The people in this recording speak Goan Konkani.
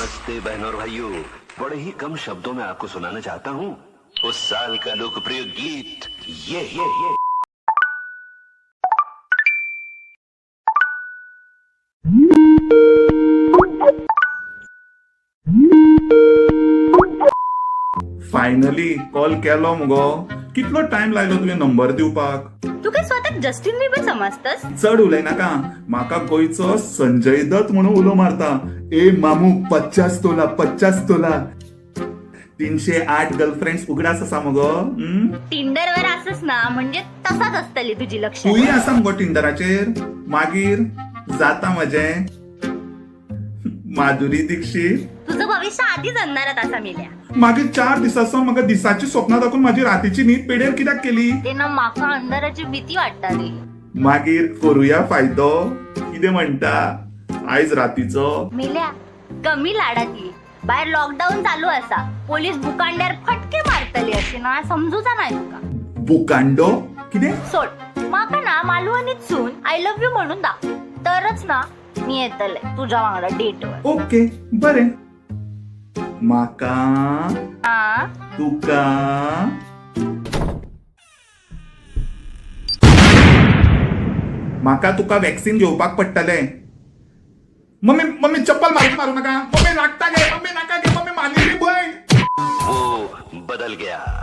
नमस्ते बहनों और भाइयों, बड़े ही कम शब्दों में आपको सुनाना चाहता हूँ उस साल का लोकप्रिय गीत ये। फायनली कॉल केलो मुगो. कितलो टायम लायलो तुवें नंबर दिवपाक? तू काय स्वतःक जस्टिन बिबर समजतस? चड उलयनाका. म्हाका गोंयचो संजय दत्त म्हणून उलो मारता. ए मामू, 50 तोला, 50 तोला. 308 गर्लफ्रेंड्स उगडास आसा मगो, हम्म? टिंडर वर असस ना म्हणजे तसाच असतली तुझी लक्ष. तूंय आसा मगो टिंडराचेर. मागीर जाता म्हजें माधुरी दीक्षित. तुझं भविष्य आधीच अंधारात असा मिल्या. मागीर 4 दिसांसावन म्हाका दिसाची स्वप्नां दाखोवन माझी रातीची न्हीद पेडेर कित्याक केली? ते ना माका अंधाराची भीती वाटताली. मागीर करुया फायदो. कितें म्हणटा आयज रातीचो? मिल्या, कमी लाडात ये. बाहेर लॉकडाऊन चालू असा, पोलीस बुकांड्यार फटके मारतले अशी ना समजूचा नाही तुका. बुकांडो कितें? सोड, माका ना मालवणीत सून I love you म्हणून दाखव, तरच ना मी येतले तुझ्या वांगडा डेटवर. ओके, बरें. म्हाका हा. तुका म्हाका तुका वॅक्सिन घेवपाक पडटलें. मम्मी, मम्मी, चप्पल मारून मारू नाका. मम्मी, लागता गे. मम्मी, नाका गे. मम्मी, मानिल्ली भयण. वो बदल गया.